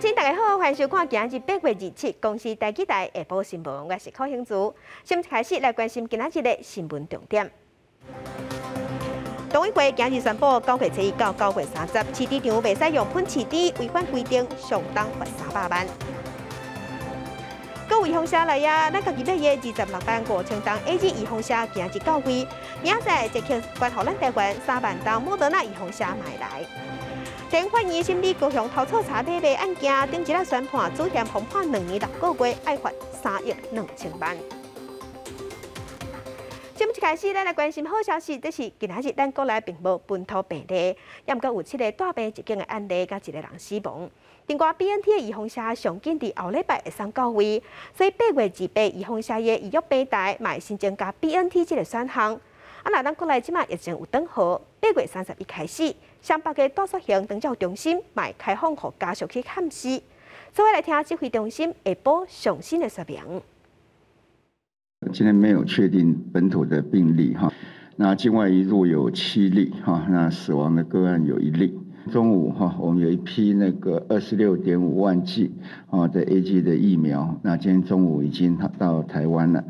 鄉親大家好，歡迎收看今日8月27公視台語台下晡新聞，我是柯興珠。先開始來關心今仔日的新聞重點。農委會今日宣布，9月初一到9月30，飼豬場袂使用噴飼豬，違反規定，相當罰300萬。閣有預防射來啊！咱家己買的26萬5千劑 AZ 預防射今日到位，明仔載捷克捐予咱台灣3萬劑莫德納預防射嘛會來。地方法院審理高雄偷錯柴買賣案件，頂一日宣判主嫌予判2年6個月，愛罰3億2千萬。節目一開始，咱來關心好消息，這是今仔日咱國內並無本土病例，也毋過有七個帶病入境的案例，佮一個人死亡。另外，BNT 的預防射上緊佇後禮拜會送到位，所以8月28預防射的預約平台嘛會新增加 BNT 這個選項。啊，若咱國內這馬疫情有轉好，8月31開始，雙北的大雪鄉長照中心嘛會開放予家屬去探視。所以來聽指揮中心下晡上新的說明。今天沒有確定本土的病例哈，那境外移入有7例哈，那死亡的個案有1例。中午哈，我們有一批那個26.5萬劑啊的 AZ 的疫苗，那今天中午已經到台灣了。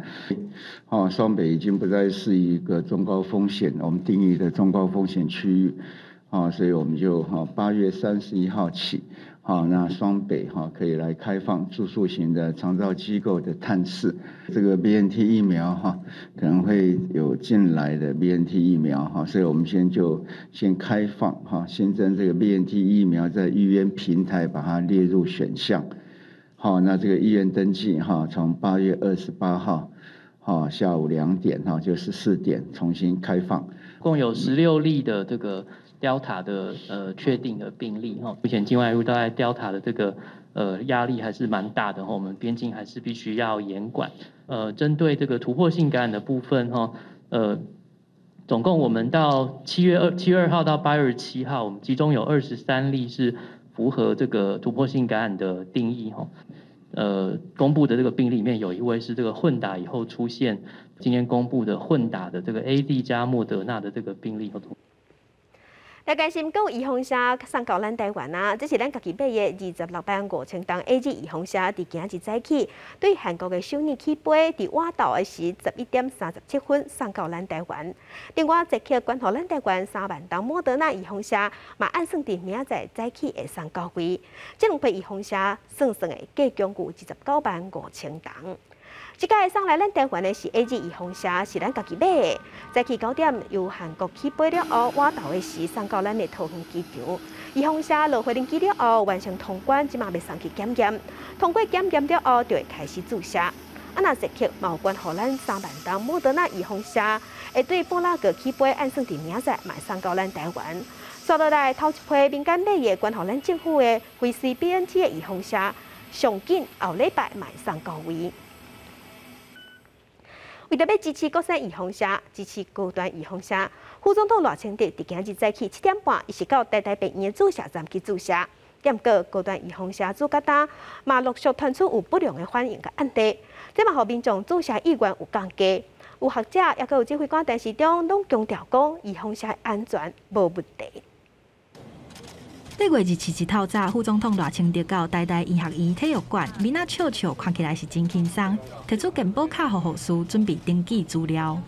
哦，雙北已經不再是一個中高風險，我們定義的中高風險區域，啊，所以我們就哈8月31號起，好，那雙北哈可以來開放住宿型的長照機構的探視。這個 BNT 疫苗哈可能會有進來的 BNT 疫苗哈，所以我們先就先開放哈，新增這個 BNT 疫苗在醫院平台把它列入選項。好，那這個醫院登記哈，從8月28號哈下午2點哈，就是4點重新開放。共有16例的這個 Delta 的確定的病例哈，目前境外移入大概 Delta 的這個壓力還是蠻大的哈，我們邊境還是必須要嚴管。針對這個突破性感染的部分哈，總共我們到7月2號到8月7號，我們其中有23例是符合這個突破性感染的定義哈。公布的這個病例裡面有一位是這個混打以後出現，今天公布的混打的這個 AZ 加莫德納的這個病例。來關心閣有預防射送到咱台灣啊！這是咱家己買的26萬5千劑 AZ 預防射，佇今日早起對韓國的首爾起飛，佇晚晝的時11點37分送到咱台灣。另外，捷克捐予咱台灣3萬劑莫德納預防射，嘛按算佇明仔載早起會送到位。這兩批預防射算算會計共有29萬5千劑。這擺送來咱台灣的是 AZ 預防射，是咱家己買的。早起9點由韓國起飛了後，晚晝的時送到咱的桃園機場。預防射落飛機了後，完成通關，這馬欲送去檢驗。通過檢驗了後，就會開始注射。啊，若捷克嘛有捐予咱3萬劑莫德納預防射，會對布拉格起飛，按算佇明仔載嘛送到咱台灣。紲落來頭一批民間買的捐予咱政府的輝瑞 BNT 的預防射，上緊後禮拜嘛送到位。為著欲支持國產預防射，支持高端預防射，副總統賴清德佇今日早起7點半，伊是到台大病院的注射站去注射。毋過高端預防射注甲今，嘛陸續傳出有不良的反應佮案例，這嘛予民眾注射意願有降低。有學者抑閣有指揮官陳時中攏強調講，預防射安全無問題。8月27日透早，副總統賴清德到台大醫學院體育館，面仔笑笑，看起來是真輕鬆，提出健保卡予護士準備登記資料。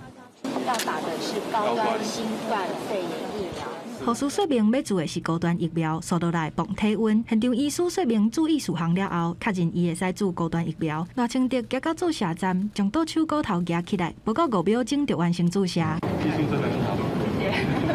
要打的是高端新冠肺炎疫苗。護士說明欲注的是高端疫苗，紲落來磅體溫。現場醫師說明注意事項了後，確認伊會使注高端疫苗。賴清德行到注射站，將倒手鉤頭舉起來，無夠5秒鐘就完成注射。技術真的很好，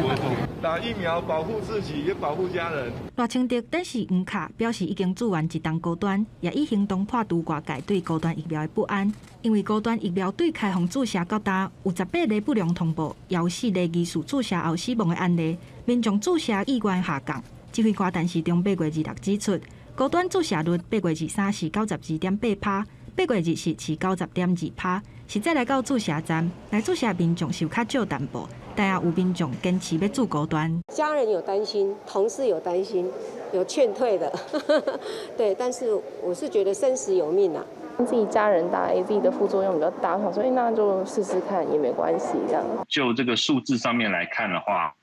不會痛。打疫苗保護自己，也保護家人。賴清德展示黃卡，表示已經注完一針高端，也以行動破除外界對高端疫苗的不安。因為高端疫苗對開放注射到今，有18例不良通報，也有4例疑似注射後死亡的案例，民眾注射意願下降。指揮官陳時中8月26指出，高端注射率8月23是92.8趴，8月24是90.2趴。實際來到注射站來注射民眾是有較少淡薄，但也有民眾堅持欲注高端。家人有擔心，同事有擔心，有勸退的，對。但是我是覺得生死有命啊。自己家人打 AZ 的副作用比較大，所以那就試試看也沒關係。這樣。就這個數字上面來看的話，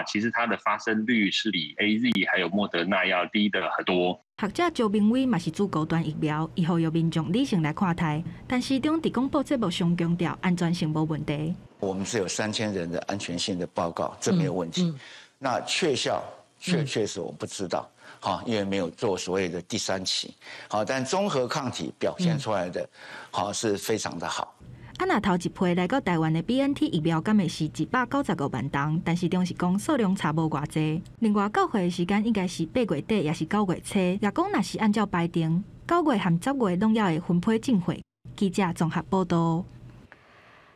其實它的發生率是比 AZ 還有莫德納要低的很多。學者周明偉嘛是注高端疫苗，伊呼籲民眾理性來看待，但始終佇廣播節目上強調安全性無問題。我們是有3000人的安全性的報告，這沒有問題。那確效確確實我不知道，好，因為沒有做所謂的第三期，好，但中和抗體表現出來的，好是非常的好。啊，若頭一批來到台灣的 BNT 疫苗，敢會是195萬劑？但是中是講數量差無偌濟。另外，到貨的時間應該是8月底，抑是9月初。也講若是按照排程，9月和10月攏猶會分批進貨。記者綜合報道。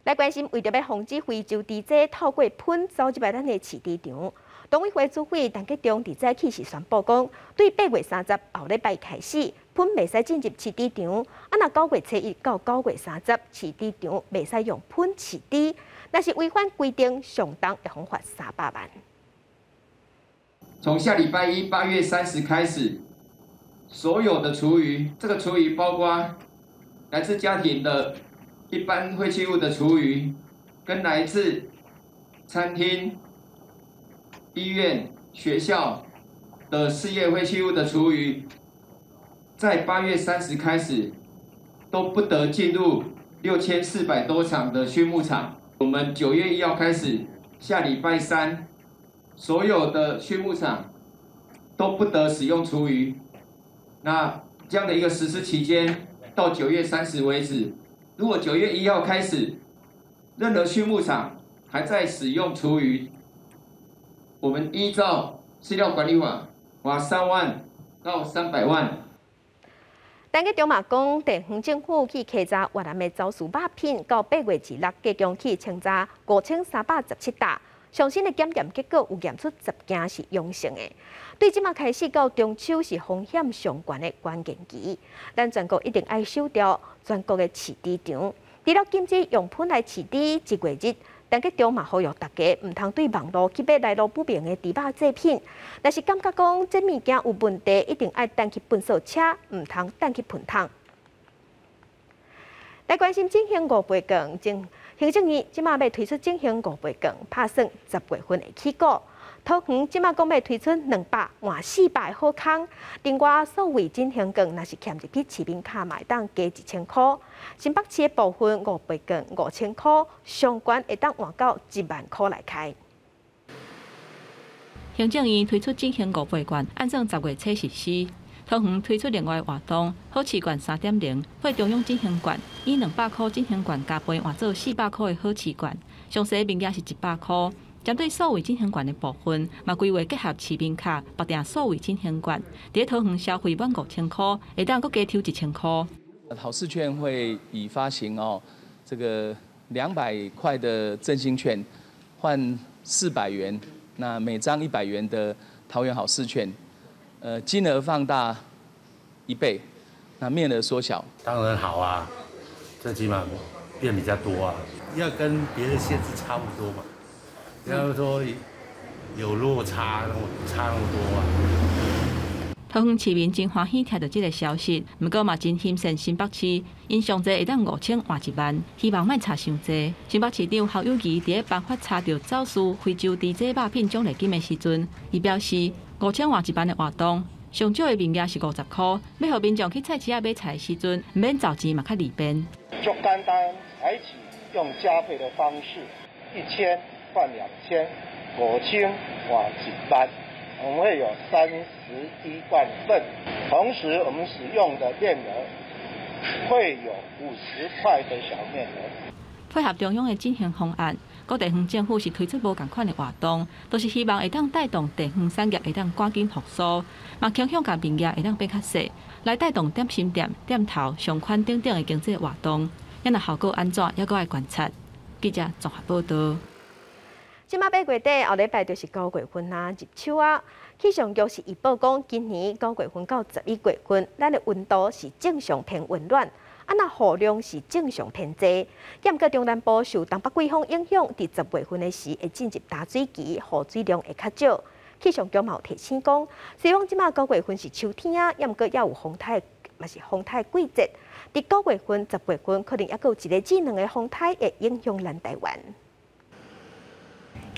來關心，為著欲防止非洲豬災透過糞走入來咱的飼豬場，農委會主委陳吉仲佇早起時宣布講，對8月30後禮拜開始，糞袂使進入飼豬場。啊，若9月初1到9月30，飼豬場袂使用糞飼豬，若是違反規定，上重會予罰300萬。從下禮拜一8月30開始，所有的廚餘，這個廚餘包括來自家庭的一般廢棄物的廚餘，跟來自餐廳、醫院、學校的事業廢棄物的廚餘，在8月30開始都不得進入6400多場的畜牧場。我們9月1號開始，下禮拜三，所有的畜牧場都不得使用廚餘。那這樣的一個實施期間到9月30為止。如果9月1號開始，任何畜牧場還在使用廚餘，我們依照飼料管理法，罰3萬到300萬。陳吉仲嘛講，地方政府去稽查越南的走私肉品，到8月26，共計去清查5317擔，上新的檢驗結果有驗出10件是陽性的。對這馬開始到中秋是風險上懸的關鍵期，咱全國一定愛守牢全國的飼豬場，除了禁止用糞來飼豬，一月日，陳吉仲嘛呼籲大家毋通對網路去買來路不明的豬肉製品。若是感覺講這物件有問題，一定愛等去糞掃車，毋通等去糞桶。來關心振興五倍券，行政院這馬欲推出振興五倍券，拍算10月份會起鼓。桃園這馬講欲推出200換400好康，另外數位振興券若是嵌入去市民卡，會當加1000箍。新北市的部分五倍券5000箍，上懸會當換到1萬箍來開。行政院推出振興五倍券，按算10月初實施。桃園推出另外活動，好市券3.0，配中央振興券，以200箍振興券加倍換做400箍的好市券，詳細面額是100箍。針對數位振興券的部分，嘛規劃結合市民卡，綁定數位振興券，佇桃園消費滿5000箍，會當閣加抽1000箍。好市券會以發行哦，這個200塊的振興券換400元，那每張100元的桃園好市券，金額放大1倍，那面額縮小。當然好啊，最起碼變比較多啊，要跟別的縣市差不多嘛。不要說有落差，差那麼多啊。桃園市民真歡喜聽著這个消息，毋過嘛真欣羨新北市，𪜶上濟會當5000換1萬，希望莫差傷濟。新北市長侯友宜佇咧頒發查著走私非洲豬災肉品獎勵金的時陣，伊表示5000換1萬的活動，上少的面額是50箍，欲予民眾去菜市仔買菜的時陣，毋免找錢嘛較利便。就簡單採取用加倍的方式，1000換2000，5000換1萬，我們會有31萬份。同時，我們使用的面額會有50塊的小面額。配合中央的振興方案，各地方政府是推出無仝款的活動，都是希望會當帶動地方產業會當趕緊復甦，嘛傾向共面額會當變較細，來帶動點心店、店頭、商圈等等的經濟活動。啊若效果按怎，猶閣愛觀察。記者綜合報道。這馬8月底後禮拜就是9月份啊，入秋啊。氣象局是預報講，今年9月份到11月份，咱的溫度是正常偏溫暖，啊若雨量是正常偏濟。毋過中南部受東北季風影響，佇10月份的時會進入大水期，雨水量會較少。氣象局嘛有提醒講，雖然這馬9月份是秋天啊，毋過猶有風颱，嘛是風颱季節。佇9月份、10月份，可能猶閣有一個至兩個風颱會影響咱台灣。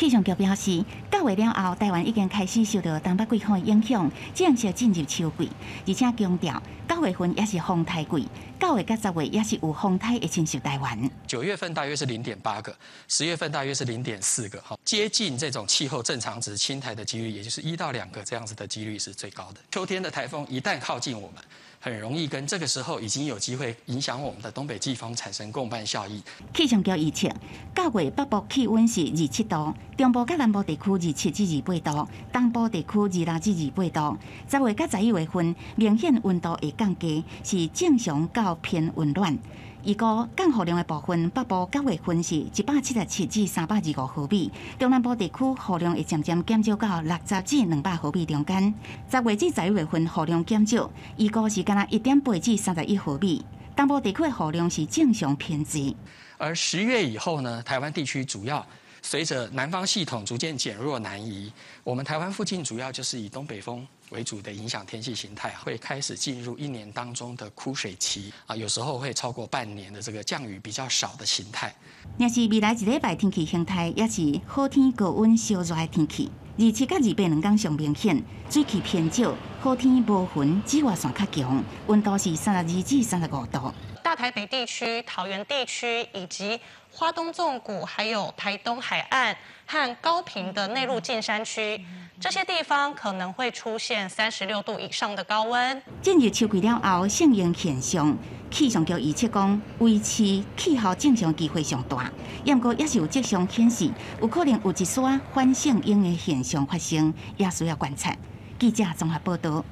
氣象局表示，9月了後，台灣已經開始受到東北季風的影響，正式進入秋季。而且強調，9月份也是風颱季，9月佮10月也是有風颱會侵襲台灣。9月份大約是0.8個，10月份大約是0.4個，接近這種氣候正常值侵台的幾率，也就是1到2個這樣子的幾率是最高的。秋天的颱風一旦靠近我們，很容易跟這個時候已經有機會影響我們的東北季風產生共伴效應。氣象局預測，9月北部氣溫是27度，中部佮南部地區27至28度，東部地區26至28度。10月佮11月份明顯溫度會降低，是正常到偏溫暖。預估降雨量的部分，北部9月份是177至325毫米，中南部地區雨量會漸漸減少到60至200毫米中間。10月至11月份雨量減少，預估是干焦1.8至31毫米。東部地區的雨量是正常偏濟。而10月以後呢，台灣地區主要隨着南方系統逐漸減弱南移，我們台灣附近主要就是以東北風為主的影響天氣形態，會開始進入一年當中的枯水期啊，有時候會超過半年的這個降雨比較少的形態。若是未來一禮拜天氣形態，也是好天高溫燒熱的天氣。27佮28兩天上明顯，水汽偏少，好天無雲，紫外線較強，溫度是32至35度。大台北地區、桃園地區以及花東縱谷，還有台東海岸和高屏的內陸近山區，這些地方可能會出現36度以上的高溫。進入秋季了後，聖嬰現象，氣象局預測講，維持氣候正常機會上大。不過也是有跡象顯示，有可能有一絲反聖嬰的現象發生，也需要觀察。記者綜合報道。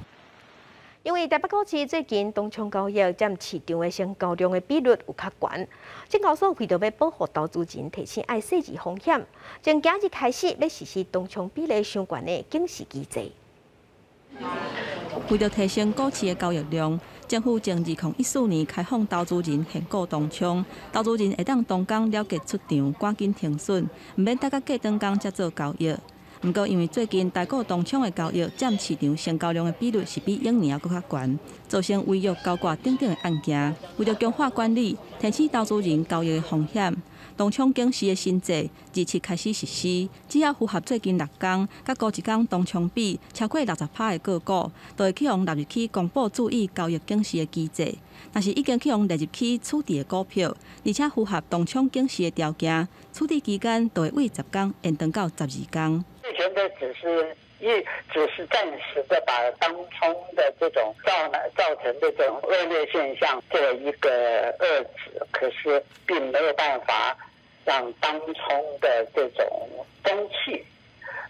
因為台北股市最近當沖交易佔市場的成交量的比率有較懸，證交所為著欲保護投資人，提醒愛細緻風險，從今日開始欲實施當沖比例傷懸的警示機制。為著提升股市的交易量，政府從2014年開放投資人現股當沖，投資人會當當工了結出場，趕緊停損，毋免等到過轉工才做交易。毋過，因為最近台股當沖的交易佔市場成交量的比率是比往年猶閣較懸，造成違約交割等等的案件。為著強化管理，提醒投資人交易的風險，當沖警示的新制27開始實施，只要符合最近6工佮過一工當沖比超過60%的個股，就會去予納入去公布注意交易警示的機制。若是已經去予列入去處置的股票，而且符合當沖警示的條件，處置期間就會為10工延長到12工。目前的只是暫時的把當沖的這種造成這種惡劣現象做一個遏止，可是並沒有辦法讓當沖的這種風氣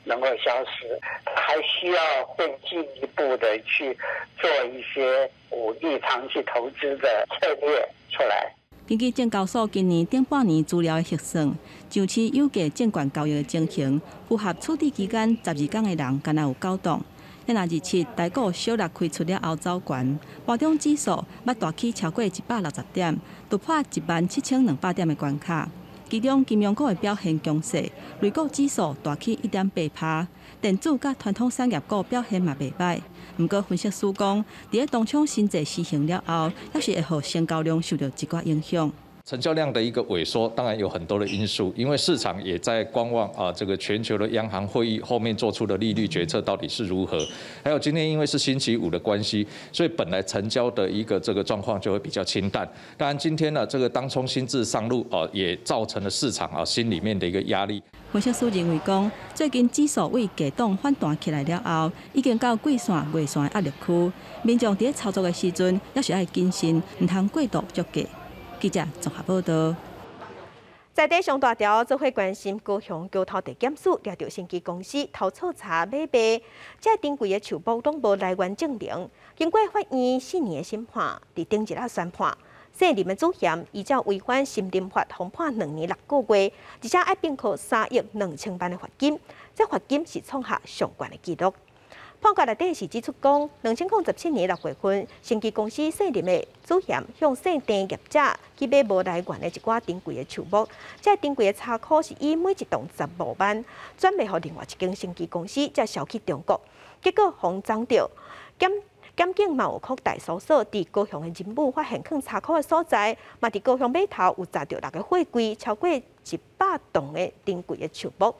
能夠消失，還需要更進一步的去做一些鼓勵長期投資的策略出來。根據證交所今年頂半年資料的核算，上市有價證券交易的情形，符合處置期間12工的人，干焦有九檔。若27台股小六開出了後走懸，盤中指數捌大起超過160點，突破17,200點的關卡。其中金融股的表現強勢，類股指數大起1.8%，電子佮傳統產業股表現嘛袂䆀。毋過分析師講，佇咧當沖新制施行了後，猶是會予成交量受到一寡影響。成交量的一個萎縮，當然有很多的因素，因為市場也在觀望啊，這個全球的央行會議後面做出的利率決策到底是如何。還有今天因為是星期五的關係，所以本來成交的一個這個狀況就會比較清淡。當然今天呢，這個當沖新制上路啊，也造成了市場啊心裡面的一個壓力。分析師認為講，最近指數為低檔反彈起來了後，已經到季線、月線的壓力區，民眾佇咧操作的時陣，猶是愛謹慎，毋通過度作價。記者綜合報道。在地上大條做伙關心高雄橋頭地檢署掠著生技公司偷錯查買賣，這珍貴的樹木攏無來源證明，經過法院4年的審判，佇頂日仔宣判，姓林的主嫌依照違反森林法，予判2年6個月，而且愛併扣3億2千萬的罰金，這罰金是創下上懸的紀錄。判決內底是指出講，2017年6月份，生技公司姓林的主嫌向姓鄭業者去買無來源的一寡珍貴的樹木，這珍貴的柴箍是以每一棟15萬轉賣予另外一間生技公司，才銷去中國，結果予偵著。檢警嘛有擴大搜索，佇高雄的仁武發現囥柴箍的所在，嘛佇高雄碼頭有查著六个貨櫃，超過100棟的珍貴的樹木。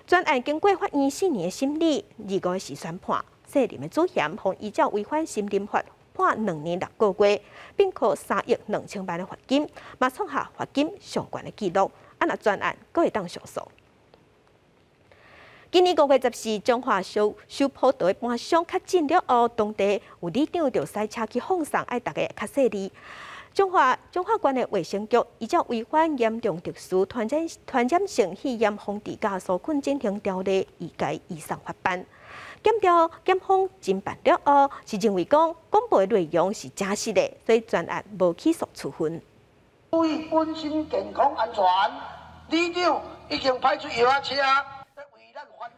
全案经过法院4年的审理，25日时宣判，谢林的主嫌予依照违反森林法判2年6个月，并科3亿2千万的罚金，嘛创下罚金上悬的纪录。啊，若全案阁会当上诉。今年5月14，彰化收收葡萄的盘商确诊了后，当地有里长就驶车去放送，爱大家较细腻。彰化彰化县的卫生局依照违反严重特殊传染传染性肺炎防治佮纾困振兴条例，移该移送法办。检调检方侦办了后，是认为讲广播的内容是真实的，所以全案无起诉处分。注意本身健康安全，里长已经派出药车。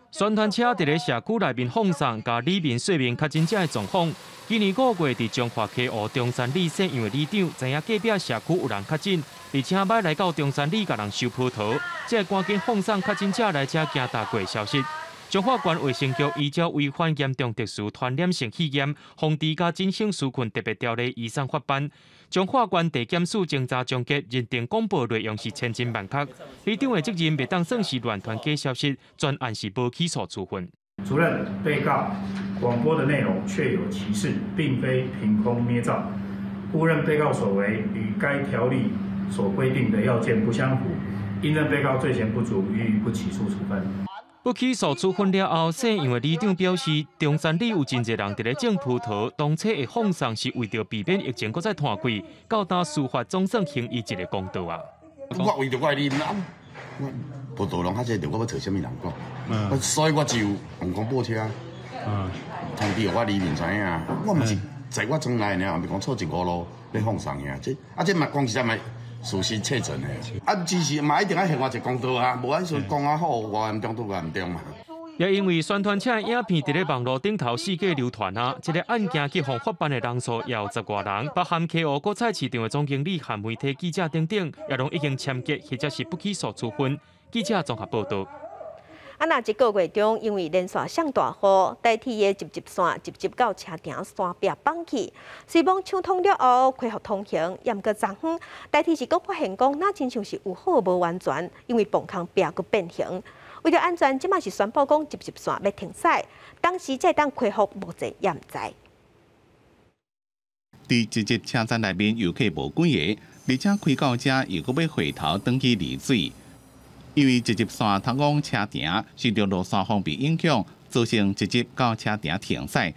宣传车伫咧社区内面放送，共里民说明确诊者的状况。今年5月，伫彰化溪湖中山里姓杨的里长知影隔壁社区有人确诊，而且欲来到中山里共人收葡萄，才会赶紧放送确诊者来遮惊大过消息。彰化县卫生局依照违反严重特殊传染性肺炎防治佮振兴纾困特别条例移送法办。彰化县地检署侦查终结，认定广播内容是千真万确，里长的责任袂当算是乱传假消息，全案是无起诉处分。主任，被告广播的内容确有其事，并非凭空捏造，故认被告所为与该条例所规定的要件不相符，应认被告罪嫌不足，予以不起诉处分。不起诉处分了后，姓杨的里长表示，中山里有真济人伫咧种葡萄，当初会放送是为著避免疫情阁再湠开，到今司法总算还伊一个公道啊！我为著我的里啊，我葡萄农较济，我欲找啥物人讲？所以我就用广播车，通知予我里民知影。我毋是在我庄内尔，毋是讲错一五路咧放送尔，这啊这嘛讲实在嘛。事实确诊的，啊，只是嘛一定爱还我一个公道啊，无按说讲啊好，偌严重都偌严重嘛。也因为宣传车的影片伫咧网路顶头四界流传啊，这个案件去予法办的人数也有十外人，包含溪湖果菜市场的总经理和媒体记者等等，也拢已经签结或者是不起诉处分。记者综合报道。啊，若这个月中，因为连续落大雨，台铁的集集线直接到车埕山壁崩去，虽罔抢通了后恢复通行，毋过昨昏台铁是阁发现讲，若亲像是有好无完全，因为磅空壁阁变形。为著安全，这马是宣布讲集集线欲停驶，当时才当恢复，目前也毋知。伫集集车站内面游客无几个，而且开到遮又阁欲回头转去丽水。因为集集线通往车埕受著落山风被影响，造成集集到车埕停驶。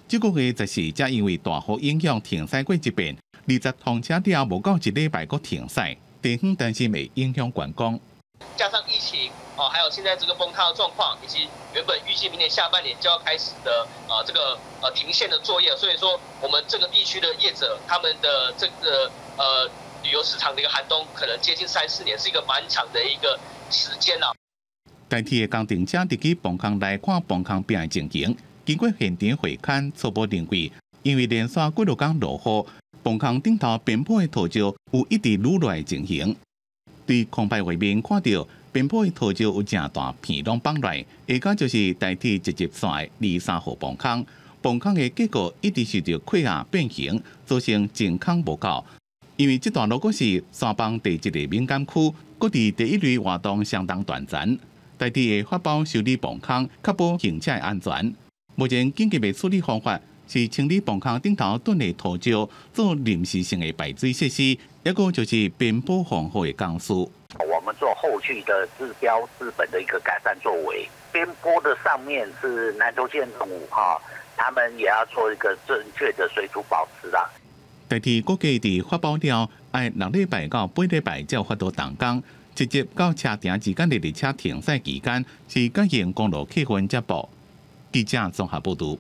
这个月14才因为大雨影响停驶过一遍，20通车了无到一礼拜阁停驶，地方担心会影响观光。加上疫情哦，还有现在这个崩塌的状况，以及原本预计明年下半年就要开始的这个停线的作业，所以说我们这个地区的业者他们的这个旅游市场的一个寒冬，可能接近3、4年，是一个蛮长的一个时间啦。台铁的工程车伫去磅空来看磅空壁的情形，经过现场会勘，初步认为，因为连续几落工落雨，磅空顶头边坡的土石有一直愈落的情形。对空拍画面看到边坡的土石有诚大片拢崩落，下跤就是台铁集集线的23号磅空，磅空的结构一直受著溃压变形，造成净空无够。因为这段路阁是山崩地质的敏感区，阁伫第一类活动相当断层，台铁会发包修理磅空，确保行车安全。目前紧急的处理方法是清理磅空顶头囤的土石，做临时性的排水设施，抑阁就是边坡防护的工序。我们做后续的治标治本的一个改善作为，边坡的上面是南投县政府哈，他们也要做一个正确的水土保持啦。台铁估计伫发包了，爱6礼拜到8礼拜才有法度动工。集集到车埕之间的列车停驶期间，是改用公路客运接驳。记者综合报道。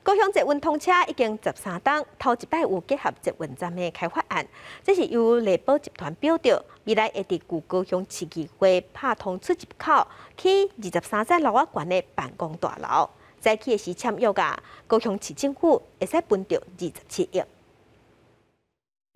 高雄捷运通车已经13冬，头一摆有结合捷运站的开发案，这是由丽宝集团标著，未来会伫旧高雄市议会拍通出入口，起23层楼仔悬的办公大楼。早起的时签约啊，高雄市政府会使分著27亿。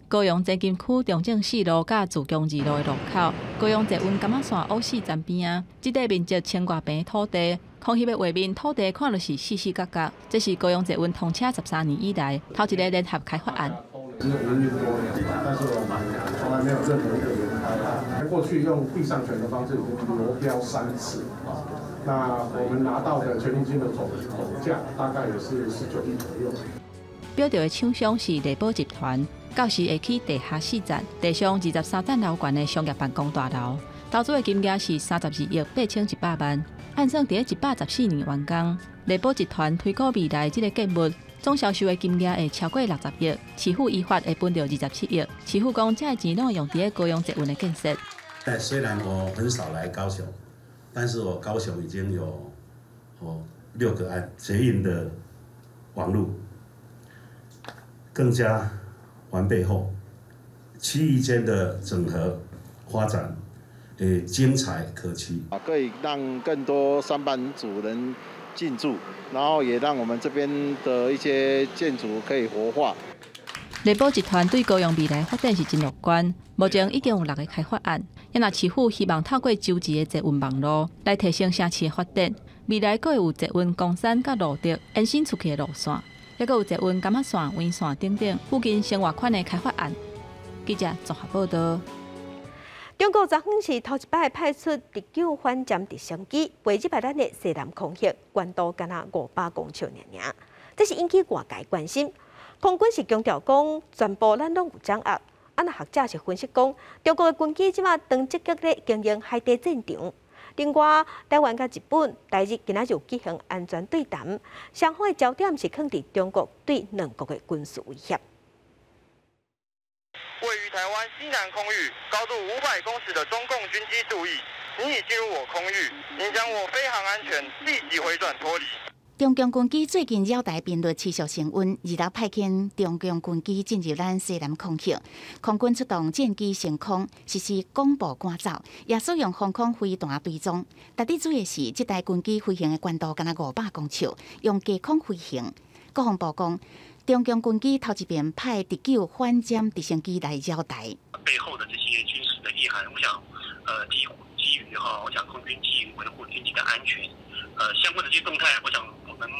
高雄前金区中正四路佮自强二路的路口，高雄捷运柑仔线乌四站边仔，这块面积千外坪土地，空翕的画面，土地看著是四四角角。这是高雄捷运通车13年以来，头一个联合开发案。已經營運多年，但是我們從來沒有任何一個聯拍案。過去用地上權的方式已經羅標3次啊，那我們拿到的權利金的總價大概也是19億左右。標著的廠商是麗寶集團，到時會起地下4層、地上23層樓懸的商業辦公大樓，投資的金額是32億8100萬，按算佇114年完工。麗寶集團推估未來這个建物總銷售的金額會超過60億，市府依法會分著27億。市府講，這个錢攏會用佇咧高雄捷運的建設。但雖然我很少來高雄，但是我高雄已經有6個案，捷運的網路更加完備後，區域間的整合發展，精彩可期。可以讓更多上班族能進駐，然後也讓我們這邊的一些建築可以活化。麗寶集團對高雄未來發展是真樂觀，目前已經有6个開發案，也若市府希望透過洲際的捷運網路來提升城市的發展，未來閣會有捷運岡山佮蘆竹延伸出去的路線，抑閣有捷運柑仔線、圓線等等附近生活圈的開發案。記者綜合報道。中國昨昏是頭一擺派出敵九反潛直升機飛入來咱的西南空域，高度敢若500公尺爾爾，這是引起外界關心。空軍是強調講，全部咱攏有掌握。啊，若學者是分析講，中國的軍機這馬當積極咧經營海底戰場。另外，台灣佮日本、台日今仔日舉行安全對談，雙方的焦點是囥佇中國對兩國的軍事威脅。位於台灣西南空域，高度500公尺的中共軍機注意，你已進入我空域，影響我飛航安全，立即回轉脫離。中共軍機最近擾台頻率持續升溫，26派遣中共軍機進入咱西南空域，空軍出動戰機升空，實施廣播趕走，也使用防空飛彈追蹤。值得注意的是，這台軍機飛行的高度敢若500公尺，用低空飛行。國防部講，中共軍機頭一遍派敵九反潛直升機來擾台。背後的這些軍事的意涵，我想，基於哈，我想空軍基於維護軍機的安全，相關的這些動態，我想我們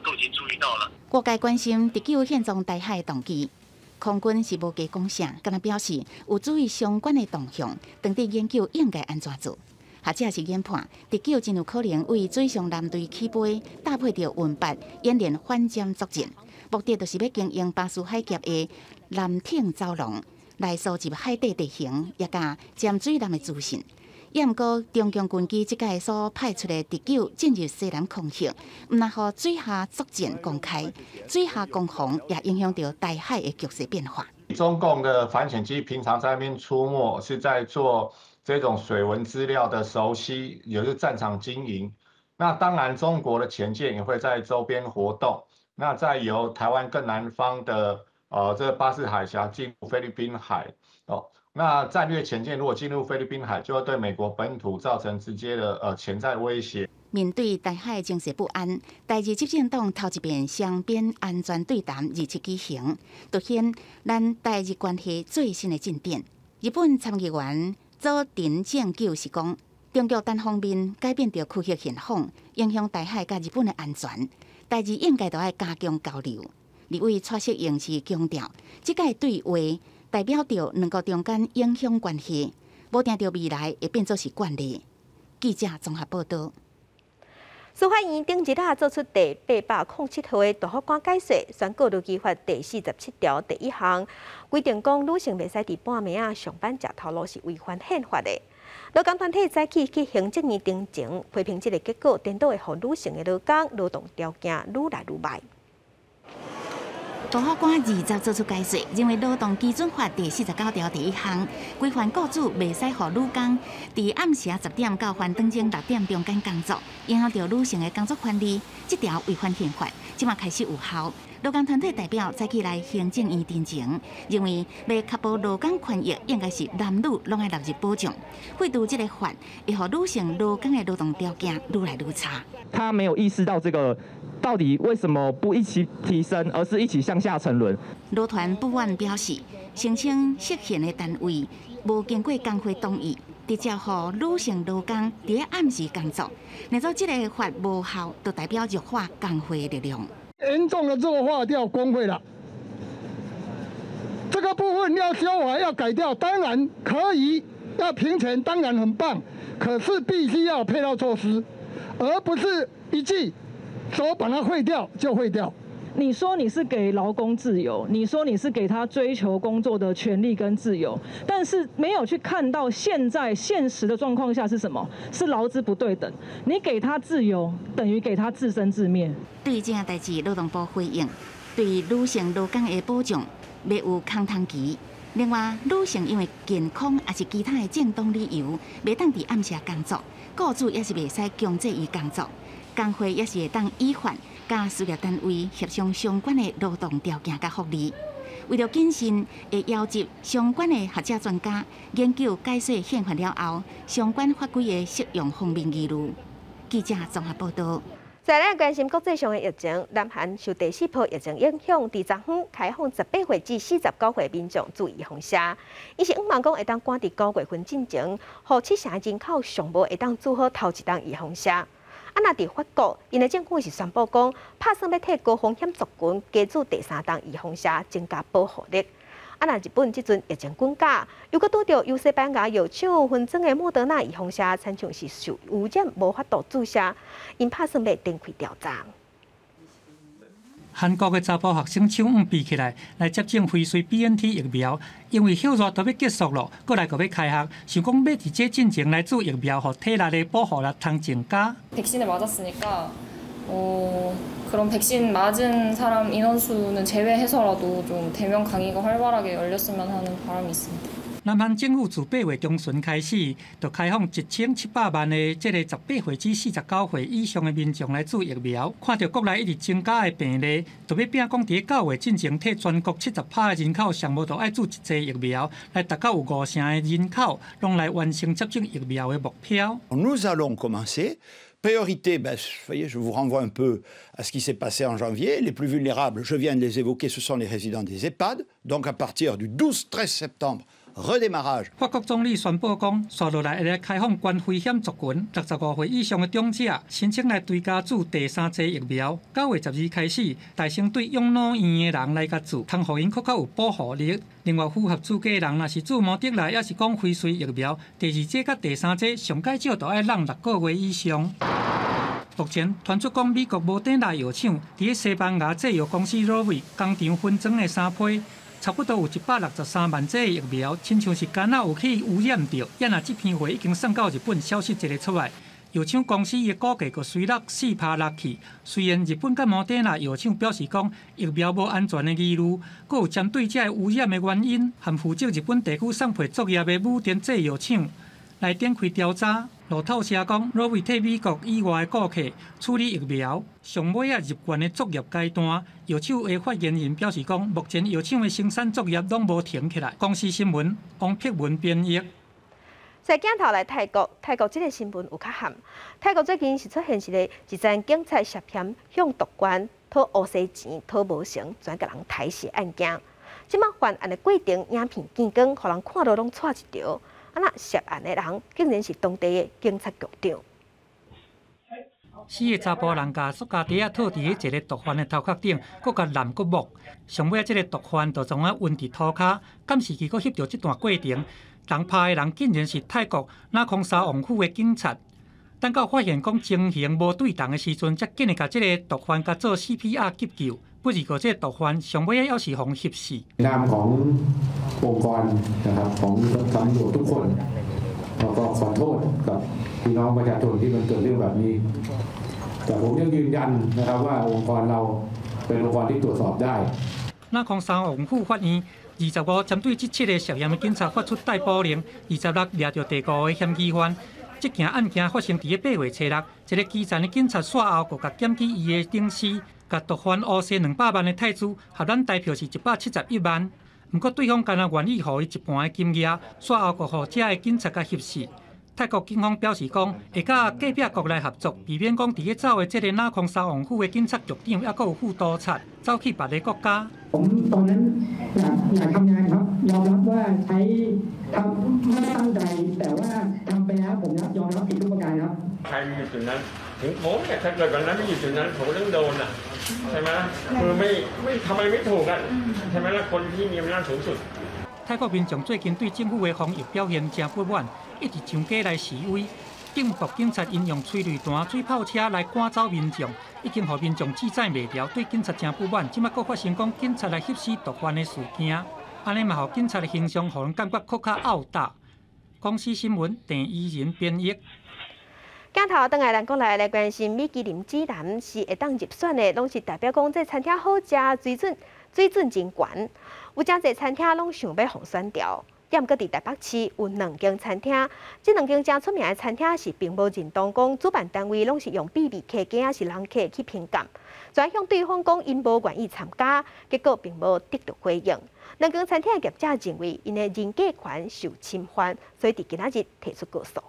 都已經注意到了。外界關心敵九現蹤台海的動機，空軍是無加講啥，敢若表示有注意相關的動向，當地研究應該按怎做。學者是研判，敵九真有可能為水上艦隊起飛，搭配著運八演練反潛作戰，目的就是欲經營巴士海峽的艦艇走廊，來搜集海底地形，也佮潛水艦的資訊。也毋過，中共軍機這擺所派出的敵九進入西南空域，毋但予水下作戰公開，水下攻防也影響著台海的局勢變化。中共的反潛機平常在那邊出沒，是在做這種水文資料的熟悉，也是戰場經營。那當然，中國的潛艦也會在周邊活動。那再由台灣更南方的這個巴士海峽進入菲律賓海哦。那戰略潛艦如果進入菲律賓海，就會對美國本土造成直接的潛在威脅。面對台海情勢不安，台日執政黨頭一遍雙邊安全對談27舉行，凸顯咱台日關係最新的進展。日本參議員佐藤正久是講，中國單方面改變著區域現況，影響台海佮日本的安全，台日應該都愛加強交流。立委蔡適應是強調，這擺對話代表著兩國中間影響關係，無定著未來會變做是慣例。記者綜合報道。司法院頂日仔做出第807號的大法官解說，宣告勞基法第47條第一項規定，講女性袂使佇半暝仔上班食頭路是違反憲法的。勞工團體早起去行政院庭前批評這个結果，顛倒會予女性的勞工勞動條件愈來愈䆀。大法官20做出解說，認為勞動基準法第49條第一項規範雇主袂使予女工佇暗時10點到翻轉鐘6點中間工作，影響著女性的工作權利，這條違反憲法，這馬開始有效。勞工團體代表早起來行政院庭前，認為欲確保勞工權益，應該是男女攏愛納入保障。廢除這个法，會予女性勞工的勞動條件愈來愈差。他沒有意識到這個到底為什麼不一起提升，而是一起向下沉淪。勞團不滿表示，聲稱釋憲的單位無經過工會同意，直接予女性勞工佇暗時工作，若做這个法無效，就代表弱化工會的力量。嚴重的弱化掉工會了。個部分要修法要改掉，當然可以，要平權當然很棒，可是必須要配套措施，而不是一句說把它廢掉就廢掉。你說你是給勞工自由，你說你是給他追求工作的權利跟自由，但是沒有去看到現在現實的狀況下是什麼？是勞資不對等。你給他自由，等於給他自生自滅。對於這件代誌，勞動部回應，對女性勞工的保障欲有空窗期。另外，女性因為健康抑是其他的正當理由，袂當佇暗時工作，雇主也是袂使強制伊工作。工會也是會當依法佮事業單位協商相關的勞動條件佮福利。為著謹慎，會邀集相關的學者專家研究改寫憲法了後，相關法規的適用方面疑慮。記者綜合報道。再來關心國際上的疫情，南韓受第四波疫情影響，佇昨昏開放18歲至49歲民眾注預防射。伊是向望講會當趕佇9月份進前，予七成人口上無會當注好頭一針預防射。啊，若佇法國，𪜶的政府是宣布講，拍算欲替高風險族群加注第三針預防射，增加保護力。啊，若日本這陣疫情滾價，又閣拄著由西班牙藥廠分裝的莫德納預防射，親像是受污染，無法度注射，𪜶拍算欲展開調查。韓國的查埔學生手腕比起來來接種輝瑞 BNT 疫苗，因為歇熱都欲結束囉，閣來閣欲開學，想講欲佇這進前來注疫苗，予體內的保護力通增加。 백신을맞았으니까 그런 백신 맞은 사람 인원수는 제외해서라도 좀 대면 강의가 활발하게 열렸으면 하는 바람이 있습니다. 南韓政府自8月中旬開始，就開放1700萬的這個18歲至49歲以上的民眾來注疫苗。看著國內一直增加的病例，就欲拼講佇9月進前，替全國70%的人口上無就愛注一劑疫苗，來達到有5成的人口攏來完成接種疫苗的目標。 Nous allons commencer. Priorité, ben, voyez, je vous renvoie un peu à ce qui s'est passé en janvier. Les plus vulnérables, je viens de les évoquer, ce sont les résidents des EHPAD. Donc à partir du 12-13 septembre, redémarrage. 法國總理宣布講，紲落來會來開放高危險族群65歲以上的長者申請來追加注第三劑疫苗。9月12開始，大先對養老院的人來共注，通予𪜶閣較有保護力。另外，符合資格的人，若是注莫德納，抑是講輝瑞疫苗，第二劑佮第三劑上蓋少都愛攏6個月以上。目前傳出講，美國摩德納藥廠佇西班牙製藥公司羅威工廠分裝的三批，差不多有163萬劑疫苗，親像是敢若有去污染著。也若這批貨已經送到日本，消息一个出來，藥廠公司的股價閣隨落4%落去。雖然日本佮摩德納藥廠表示講疫苗無安全的疑慮，閣有針對這个污染的原因，和負責日本地區送批作業的武田製藥廠來展開調查。路透社講，羅威替美國以外的顧客處理疫苗，上尾仔入罐的作業階段，藥廠的發言人表示講，目前藥廠的生產作業攏無停起來。公視新聞王碧文編譯。再鏡頭來泰國，泰國這个新聞有較譀。泰國最近是出現一个一陣警察涉嫌向毒販討烏西錢、討無成，轉共人刣死案件。這擺犯案的過程影片見光，予人看著攏掣一趒。啊，若涉案的人竟然是當地的警察局長。四个查埔人共塑膠袋仔套佇咧一个毒販的頭殼頂，閣共濫閣摸。上尾仔這个毒販就創啊暈佇塗跤，監視器閣翕著這段過程。人拍的人竟然是泰國那空沙王府的警察。等到發現講情形無對同的時陣，才緊來共這个毒販共做 CPR 急救。不過這个毒販上尾仔猶是予翕死。 นามขององค์กรนะครับของตำรวจทุกคนเราก็ขอโทษกับพี่น้องประชาชนที่มันเกิดเรื่องแบบนี้แต่ผมยังยืนยันนะครับว่าองค์กรเราเป็นองค์กรที่ตรวจสอบได้ 那空沙王府法院25針對這七个涉嫌的警察發出逮捕令，26掠著第五个嫌疑犯。這件案件發生佇咧8月初6，一个基層的警察煞後，閣共檢舉伊的頂司，共毒販烏踅200萬的泰銖，合咱台票是171萬。毋過對方敢若願意予伊一半的金額，煞後閣予遮个警察共翕死。泰國警方表示講，會佮隔壁國來合作，避免講佇咧走的這个那空沙王府的警察局長，猶閣有副督察走去別个國家。 ผมตอนนั้นอยากอยากทำงานครับยอมรับว่าใช้ทำไม่ตั้งใจแต่ว่าทำไปแล้วผมยอมรับผิดทุกประการครับ ใครมีจุดนั้นถึงผมเนี่ยถ้าเกิดวันนั้นไม่อยู่จุดนั้นผมก็ต้องโดนอ่ะใช่ไหมคือไม่ไม่ทำอะไรไม่ถูกอ่ะใช่ไหมแล้วคนที่มีอำนาจสูงสุด泰國民眾最近對政府的防疫表現誠不滿，一直上街來示威。中國警察𪜶用催淚彈、水炮車來趕走民眾，已經予民眾志在袂牢，對警察誠不滿。這擺閣發生講警察來翕死毒販的事件，按呢嘛，予警察的形象予人感覺閣較漚焦。公視新聞鄭怡仁編譯。鏡頭轉來咱國內來關心米其林指南是會當入選的，攏是代表講這餐廳好食，水準真懸。有誠濟餐廳攏想欲予選著。毋過佇台北市有兩間餐廳，這兩間誠出名的餐廳是並無認同講主辦單位攏是用美味客家抑是人客去評鑑，轉向對方講𪜶無願意參加，結果並無得到回應。兩間餐廳的業者認為𪜶的人格權受侵犯，所以佇今仔日提出告訴。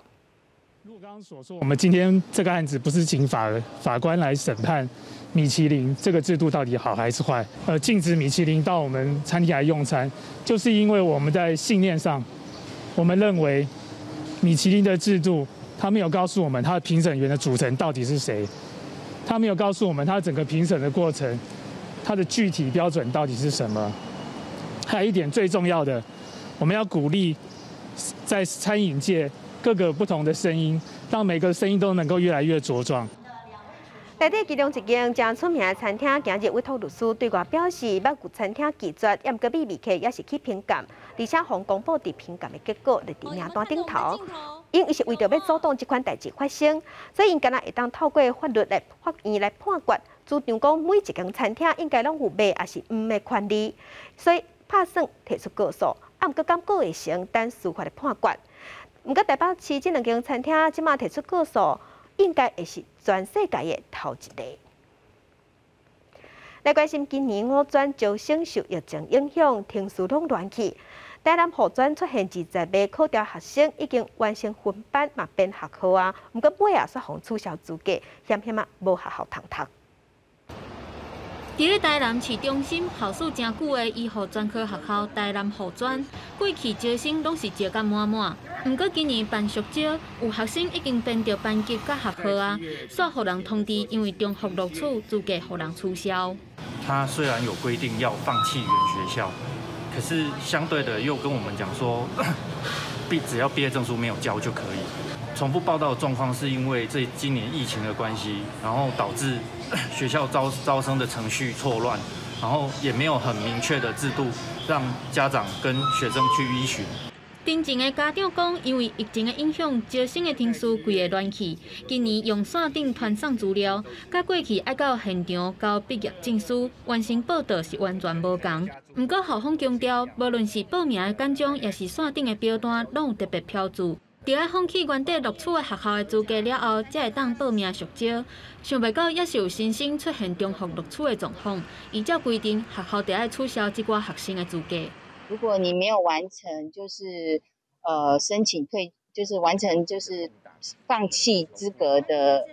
如果剛剛所說，我們今天這個案子不是請法官來審判米其林這個制度到底好還是壞，禁止米其林到我們餐廳來用餐，就是因為我們在信念上，我們認為米其林的制度，他沒有告訴我們他的評審員的組成到底是誰，他沒有告訴我們他整個評審的過程，他的具體標準到底是什麼。還有一點最重要的，我們要鼓勵在餐飲界各個不同的聲音，讓每個聲音都能夠越來越茁壯。台底其中一間誠出名的餐廳，今日委託律師對外表示，捌有餐廳拒絕，毋過美味客猶是去評鑑，而且予公布佇評鑑的結果佇名單頂頭。𪜶伊是為著欲阻擋這款代誌發生，所以𪜶敢若會當透過法律來法院來判決，主張講每一間餐廳應該攏有賣抑是毋的權利，所以拍算提出告訴，毋過敢閣會成等司法的判決。毋過台北市這兩間餐廳這馬提出告訴，應該會是全世界的頭一例。來關心今年五專招生受疫情影響，程序攏亂去。台南護專出現20個考著學生已經完成分班，嘛編學號啊，毋過尾仔煞予取消資格，險險仔無學校通讀。佇咧台南市中心，校史誠久的醫護專科學校台南護專，過去招生攏是招甲滿滿。毋過今年辦續招，有學生已經編著班級佮學號啊，煞予人通知，因為重複錄取，資格予人取消。他雖然有規定要放棄原學校，可是相對的又跟我們講說，只要畢業證書沒有交就可以。重複報到的狀況是因為這今年疫情的關係，然後導致學校招生的程序錯亂，然後也沒有很明確的制度讓家長跟學生去依循。頂前的家長講，因為疫情的影響，招生的程序規个亂去。今年用線頂傳送資料，佮過去愛到現場交畢業證書、完成報到是完全無仝。毋過校方強調，無論是報名的簡章，抑是線頂的表單，攏有特別標註。著愛放棄原底錄取的學校的資格了後，才會當報名續招。想袂到，猶是有新生出現重複錄取的狀況。依照規定，學校著愛取消這寡學生的資格。如果你沒有完成，就是申請退，就是完成就是放棄資格的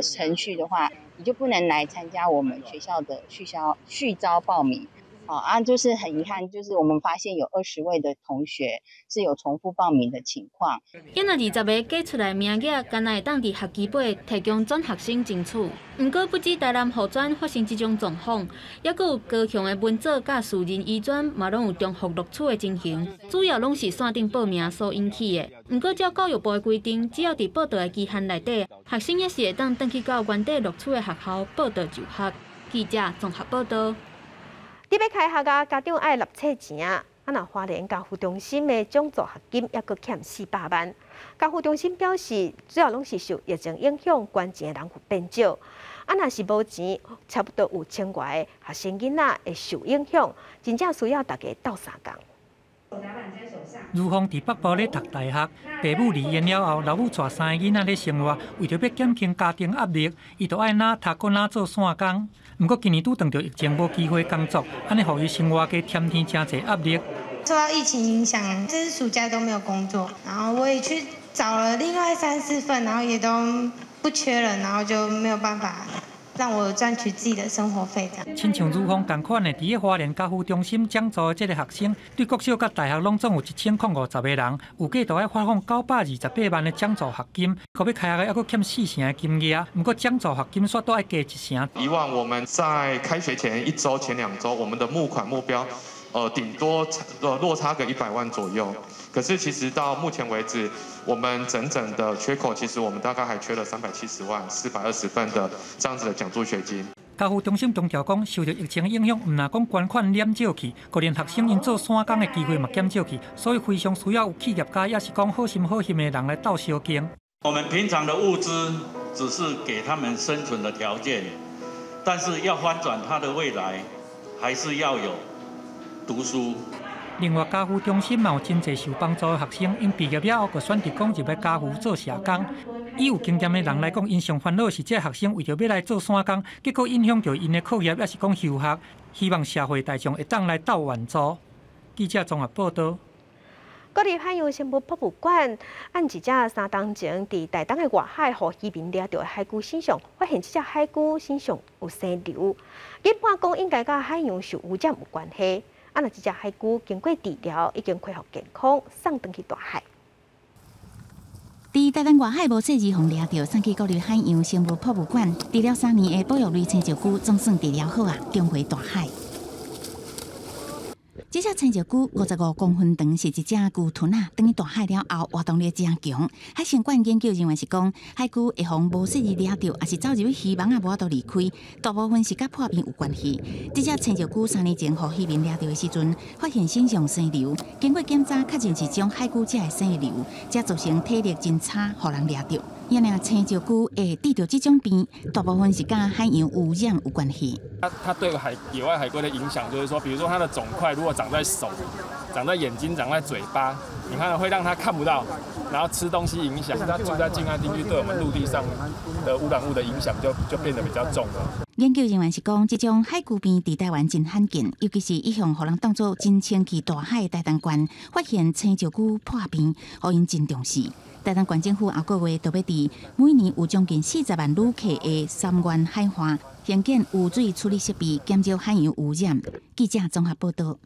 程序的話，你就不能來參加我們學校的續招報名。好啊，就是很遺憾，就是我們發現有20位的同學是有重複報名的情況。今仔20個加出來名額，敢若會當佇學期尾提供轉學生爭取。毋過不止台南護專發生這種狀況，猶閣有高雄的文藻佮樹仁醫專嘛攏有重複錄取的情形，主要攏是線頂報名所引起的。毋過照教育部的規定，只要佇報到的期限內底，學生猶是會當轉去到原底錄取的學校報到就學。記者綜合報道。欲開學啊，家長愛納冊錢啊！啊，若花蓮家扶中心的獎助學金猶閣欠400萬。家扶中心表示，主要攏是受疫情影響，捐錢的人有變少。啊，若是無錢，差不多有千外个學生囡仔會受影響，真正需要大家鬥相共。如鳳佇北部咧讀大學，爸母離緣了後，老母帶三个囡仔咧生活，為著欲減輕家庭壓力，伊就愛若讀閣若做散工。毋過今年拄碰著疫情，無機會工作，按呢予伊生活加添添誠濟壓力。受到疫情影響，這次暑假都沒有工作，然後我也去找了另外三四份，然後也都不缺人，然後就沒有辦法讓我賺取自己的生活費。這樣。親像如鳳仝款的，佇咧花蓮家扶中心獎助的這个學生，對國小佮大學攏總有1050個人，預計著愛發放928萬的獎助學金，閣欲開學猶閣欠四成的金額，毋過獎助學金煞閣愛加一成。以往我們在開學前一週、前2週，我們的募款目標頂多落差個100萬左右。可是其實到目前為止，我們整整的缺口，其實我們大概還缺了370萬420份的這樣子的獎助學金。家扶中心強調講，受著疫情影響，毋但講捐款減少去，閣連學生𪜶做散工的機會嘛減少去，所以非常需要有企業家，抑是講好心好心的人來鬥相共。我們平常的物資只是給他們生存的條件，但是要翻轉他的未來，還是要有讀書。另外，家扶中心嘛有真濟受幫助的學生，𪜶畢業了後，閣選擇講入來家扶做社工。以有經驗的人來講，𪜶上煩惱是這學生為著欲來做散工，結果影響著𪜶的課業，抑是講休學。希望社會大眾會當來鬥援助。記者綜合報導。國立海洋生物博物館按一隻3冬前佇台東的外海，予漁民掠著的海龜身上，發現這隻海龜身上有生瘤，研判講應該佮海洋受污染有關係。啊，若這隻海龜經過治療，已經恢復健康，送轉去大海。佇台東外海無細膩予掠著，送去國立海洋生物博物館治療3年的保育類青石龜，總算治療好啊，重回大海。這隻青石龜55公分長，是一隻龜豚仔。轉去大海了後，活動力誠強。海生館研究人員是講，海龜會予無細膩掠著，抑是走入去漁網仔，無法度離開，大部分是佮破病有關係。這隻青石龜3年前予漁民掠著的時陣，發現身上生瘤，經過檢查確認是種海龜才會生的瘤，才造成體力真差，予人掠著。因爾青石龜會得著這種病，大部分是佮海洋污染有關係。它對海野外海龜的影響，就是說，比如說它的腫塊如果長在手、長在眼睛、長在嘴巴，你看會讓它看不到，然後吃東西影響。它住在近岸地區，對我們陸地上的污染物的影響就變得比較重了。研究人員是講，這種海龜病佇台灣真罕見，尤其是一向予人當做真清氣大海的台東縣，發現青石龜破病，予𪜶真重視。台東縣政府後個月就欲佇每年有將近40萬旅客的杉原海岸，興建污水處理設備，減少海洋污染。記者綜合報導。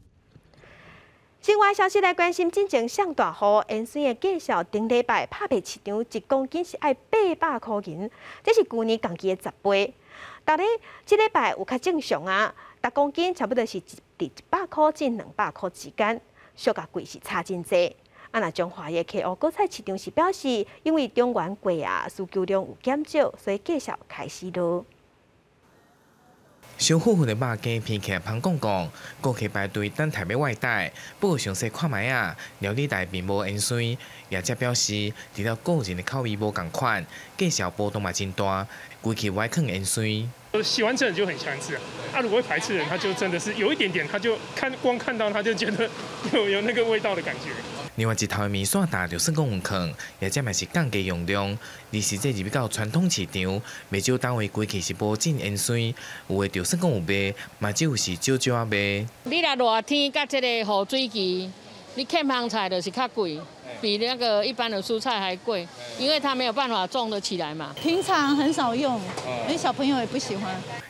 新聞消息來關心，進前上大雨，淹水的價數，頂禮拜拍賣市場一公斤是愛800箍銀，這是舊年仝期的10倍。但咧，這禮拜有較正常啊，逐公斤差不多是佇100箍至200箍之間，小可貴是差真濟。啊，若彰化的客戶果菜市場是表示，因為中元過啊，需求量有減少，所以價數開始落。燒火火的肉羹片起來芳摃摃，顧客排隊等待欲外帶。不過詳細看覓仔，料理內並無鹽水。業者表示，除了個人的口味無仝款，價數波動嘛真大，規氣無愛囥鹽水。喜歡吃的人就很喜歡吃啊，如果會排斥的人，他就真的是有一點點，他就看光看到他就覺得有那個味道的感覺。另外一頭的麵線焦就算講有囥，業者嘛是降低用量。而是這入去到傳統市場，袂少攤位規氣是無進鹽水，有的就算講有賣，嘛只有是少少仔賣。你若熱天佮這個雨水期，你欠香菜就是較貴，比那個一般的蔬菜還貴，因為它沒有辦法種得起來嘛。平常很少用，因為小朋友也不喜歡。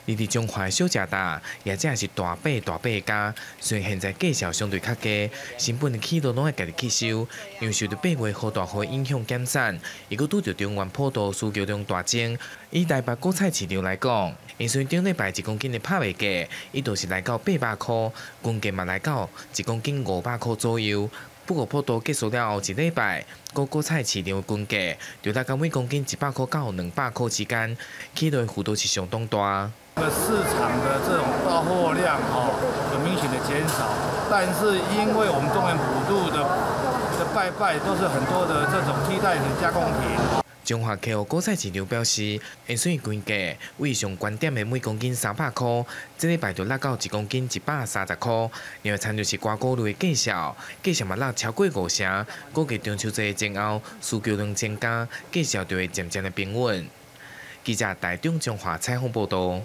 而佇彰化小食擔，業者是大塊大塊加，雖然現在價數相對較低，成本起落攏愛家己去收，因為受著8月予大雨影響減產，伊閣拄著中原普渡需求量大增。以台北果菜市場來講，因雖頂禮拜一公斤的拍賣價，伊就是來到800箍，均價嘛來到一公斤500箍左右。不過普渡結束了後一禮拜，果菜市場的均價就大概每公斤100箍到200箍之間，起落幅度是相當大。市場的這種到貨量哦有明顯的減少，但是因為我們中元普渡的拜拜都是很多的這種替代的加工品。彰化客戶果菜市場表示，鹽水均價為上懸點的每公斤300箍，這禮拜就落到一公斤130箍。另外，親像是瓜果類的價數，價數嘛落超過5成。估計中秋節前後需求量增加，價數就會漸漸的平穩。記者台中彰化採訪報導。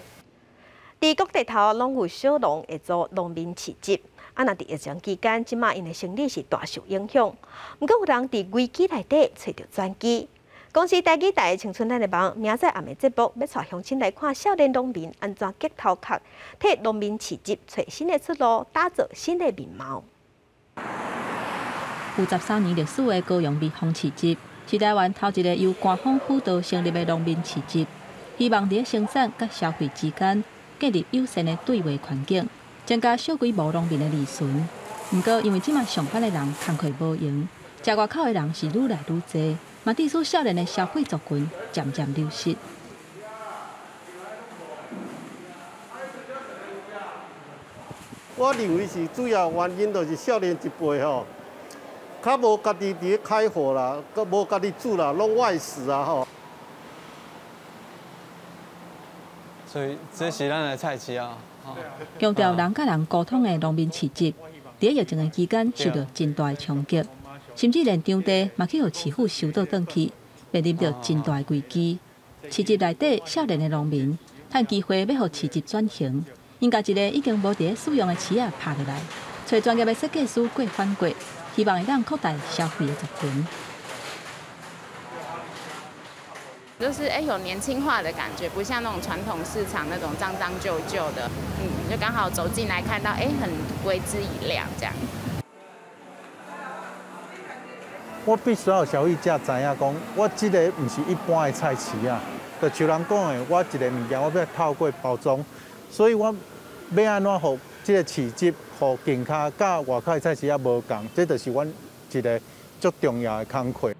佇各地頭攏有小農會做農民市集，啊，若佇疫情期間，這馬𪜶的生意是大受影響。毋過有人佇危機內底揣著轉機。公視台語台青春咱的夢，明仔暗暝節目欲帶鄉親來看少年農民按怎激頭殼，替農民市集揣新的出路，打造新的面貌。有13年歷史的高雄蜜蜂市集，是台灣頭一个由官方輔導成立的農民市集，希望佇生產佮消費之間建立友善的對話環境。這增加小规模农民的利润。毋过，因为這馬上班的人工課無閒，食外口的人是愈來愈濟，嘛致使少年的消費族群漸漸流失。我認為是主要原因就是少年一輩吼，較無家己佇咧開火啦，閣無家己煮啦，攏外食啊吼。所以這是咱的菜市啊。強調人佮人溝通的農民市集，佇疫情的期間受到真大的衝擊，甚至連場地嘛去予市府收倒轉去，面臨著真大的危機。市集內底少年的農民，趁機會欲予市集轉型，𪜶共一个已經無佇咧使用的市仔拍落來，揣專業的設計師過反過，希望會當擴大消費的族群。就是有年輕化的感覺，不像那種傳統市場那種髒髒舊舊的，就剛好走進來看到，很為之一亮這樣。我必須要消費者知影講，我這个毋是一般的菜市啊，就像人講的，我一个物件我欲透過包裝，所以我欲按怎予這个市集，予近跤佮外口的菜市仔無仝，這就是阮一个足重要的工課。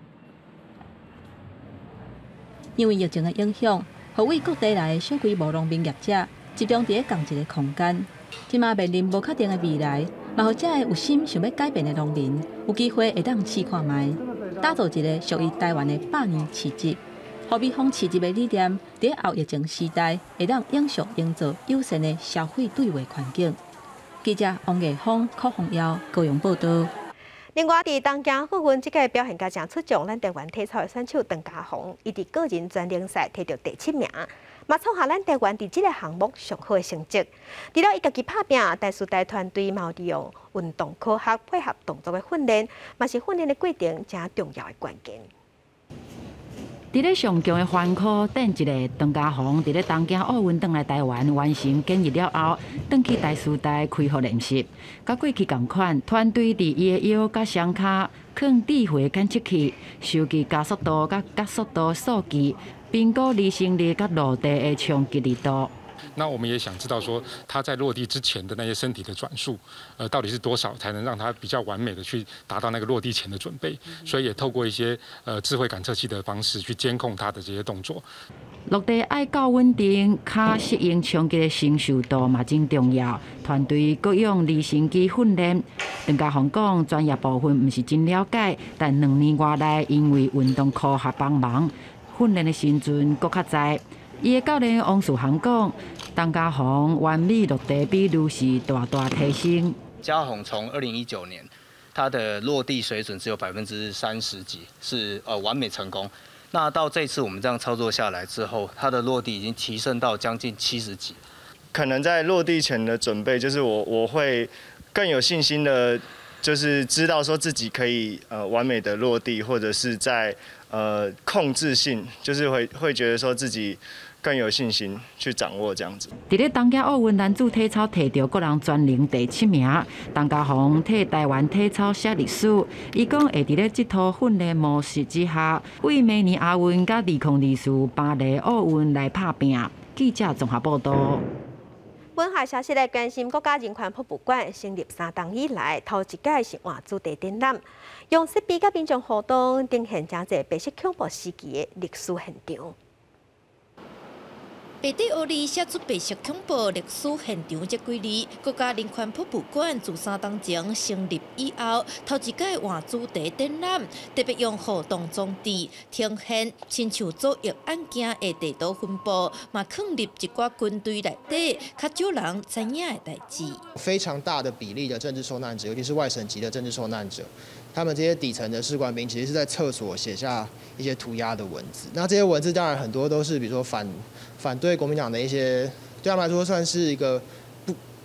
因為疫情的影響，予為各地來的小規模農民業者集中佇咧仝一个空間。這馬面臨無確定的未來，嘛予遮个有心想欲改變的農民有機會會當試看覓，打造一个屬於台灣的百年市集。予美豐市集的理念，佇後疫情時代會當永續營造友善的消費對話環境。記者王藝峰、柯宏耀高雄報道。另外，佇東京奧運這屆表現甲誠出眾，咱台灣體操的選手陳嘉弘，伊佇個人專能賽摕著第7名，嘛創下咱台灣佇這个項目上好的成績。除了伊家己拍拚，台師大團隊嘛有利用運動科學配合動作的訓練，嘛是訓練的過程誠重要的關鍵。佇咧上強的環科頂一个陳嘉弘，佇咧東京奧運轉來台灣完成檢疫了後，轉去台師大開課練習。佮過去仝款，團隊佇伊的腰佮雙跤囥智慧檢測器，收集加速度佮角速度數據，評估離心力佮落地的衝擊力度。那我們也想知道說，他在落地之前的那些身體的轉速，到底是多少，才能讓他比較完美的去達到那個落地前的準備？所以也透過一些智慧感測器的方式去監控他的這些動作。落地愛夠穩定，跤適應衝擊的承受度嘛真重要。團隊閣用離心機訓練。陳嘉弘講，專業部分毋是真了解，但2年外來因為運動科學幫忙，訓練的時陣閣較知。伊的教練王樹航講，陳嘉弘完美落地比率是大大提升。嘉弘從2019年，他的落地水準只有30%幾，是完美成功。那到這次我們這樣操作下來之後，他的落地已經提升到將近70幾。可能在落地前的準備，就是我會更有信心的，就是知道說自己可以完美的落地，或者是在控制性，就是會覺得說自己更有信心去掌握這樣子。佇咧東京奧運男子體操摕著個人專能第7名，陳嘉弘替台灣體操寫歷史。伊講會佇咧這套訓練模式之下，為明年亞運佮2024巴黎奧運來拍拚。記者綜合報道。文化消息來關心，國家人權博物館成立3冬以來，頭一屆是換主題展覽，用設備佮民眾互動，呈現誠濟白色恐怖時期的歷史現場。白底烏字寫出白色恐怖歷史現場這幾字，國家人權博物館自3冬前成立以後，頭一屆換主題展覽，特別用互動裝置呈現，親像左翼眼鏡的地圖分布，嘛囥入一寡軍隊內底較少人知影的代誌。非常大的比例的政治受難者，尤其是外省籍的政治受難者，他們這些底層的士官兵，其實是在廁所寫下一些塗鴉的文字。那這些文字當然很多都是，比如說反對國民黨的一些，對他們來說算是一個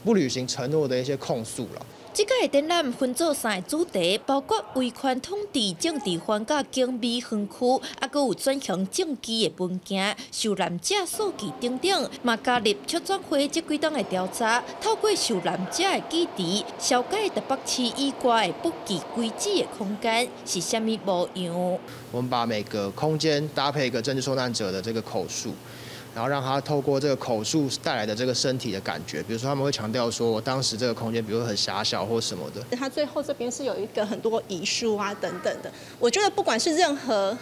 不履行承諾的一些控訴了。這屆展覽分做3个主題，包括威權統治、政治犯佮警美園區，啊，閣有轉型正義的文件、受難者數據等等，嘛加入促轉會這幾冬的調查，透過受難者的記憶，消解台北市以外的不記規矩的空間是啥物模樣。我們把每個空間搭配一個政治受難者的這個口述。然後讓他透過這個口述帶來的這個身體的感覺，比如說他們會強調說，我當時這個空間，比如說很狹小或什麼的。他最後這邊是有一個很多遺書啊等等的，我覺得不管是任何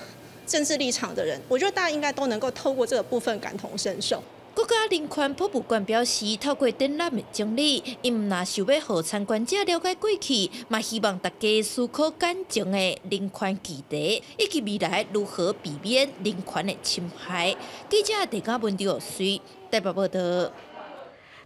政治立場的人，我覺得大家應該都能夠透過這個部分感同身受。國家人權博物館表示，透過展覽的整理，𪜶毋但想欲予參觀者了解過去，嘛希望大家思考感情的人權議題，以及未來如何避免人權的侵害。記者鄭家文、劉水台北報導。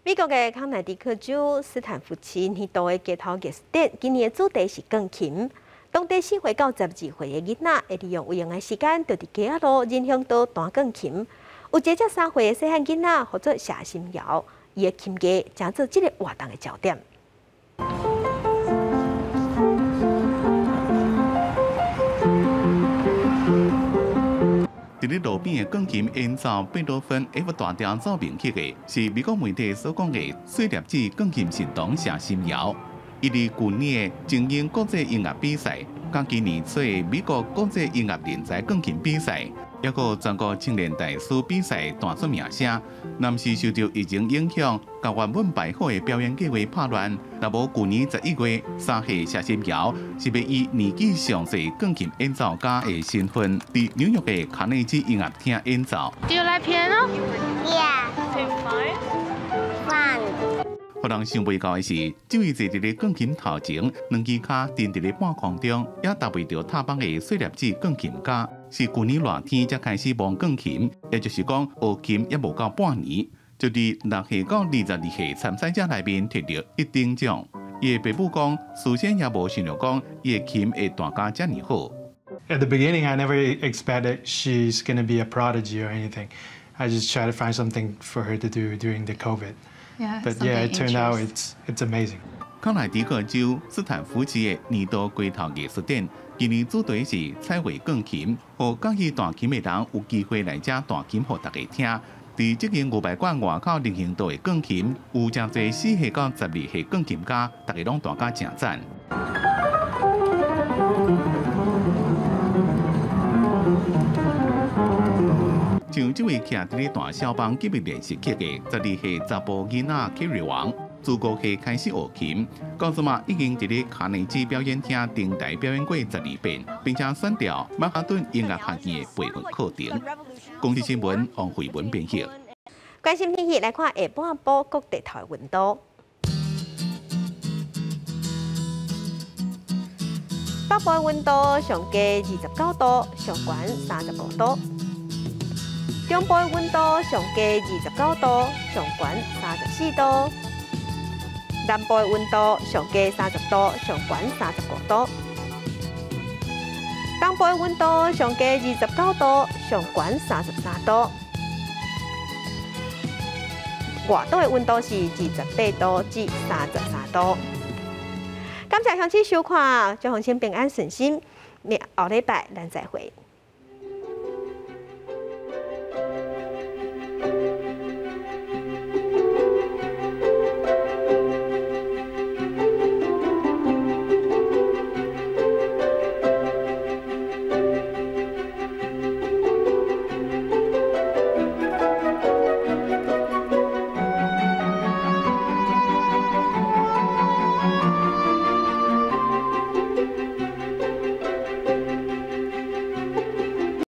美國的康乃狄克州斯坦福市年度的街頭藝術展，今年的主題是鋼琴。當地4歲到12歲的囡仔，會利用有閒的時間，就佇街仔路、人行道彈鋼琴。有一個3歲的細漢囡仔，號做謝心瑤，伊的琴藝成做這個活動的焦點。佇咧路邊的鋼琴演奏貝多芬 F 大調奏鳴曲的，是美國媒體所講的細粒子鋼琴神童謝心瑤。伊佇舊年的精英國際音樂比賽，佮今年初的美國國際音樂人才鋼琴比賽，抑閣全國青年大師比賽彈出名聲。若毋是受著疫情影響，共原本排好的表演計劃拍亂，若無舊年11月，3歲謝心瑤是欲以年紀上細鋼琴演奏家的身份，佇紐約的卡內基音樂廳演奏。 Do you like piano? Yeah. Fun. 予人想袂到的是，這位坐佇咧鋼琴頭前，兩支跤撐佇咧半空中，也踏袂著踏板的細粒子鋼琴家，是舊年熱天才開始摸鋼琴，也就是講學琴猶無夠半年，就佇6歲到22歲參賽者內面摕著一等獎。伊的爸母講，事先也無想著講伊的琴會彈甲遮爾好。 At the beginning, I never expected she's gonna be a prodigy or anything. I just try to find something for her to do during the COVID. Yeah, But yeah, it turned out it's amazing. 康乃狄克州斯坦福市的年度街頭藝術展，今年主題是彩繪鋼琴，予佮意彈琴的人有機會來遮彈琴，予大家聽。佇這間牛排館外口人行道的鋼琴，有誠濟4歲到12歲鋼琴家，大家攏彈甲誠讚。像這位徛佇咧彈肖邦革命練習曲的12歲查埔囡仔 Kerry 王，自5歲開始學琴，到這馬已經佇咧卡內基表演廳登台表演過12遍，並且選調曼哈頓音樂學院的部分課程。公視新聞王慧文編譯。關心天氣，來看下半晡各地頭的溫度。北部的溫度上低29度，上懸35度。中部的溫度上低29度，上懸34度；南部的溫度上低30度，上懸35度；東部的溫度上低29度，上懸33度。外島的溫度是28度至33度。感謝鄉親收看，祝鄉親平安順心。明後禮拜咱再會。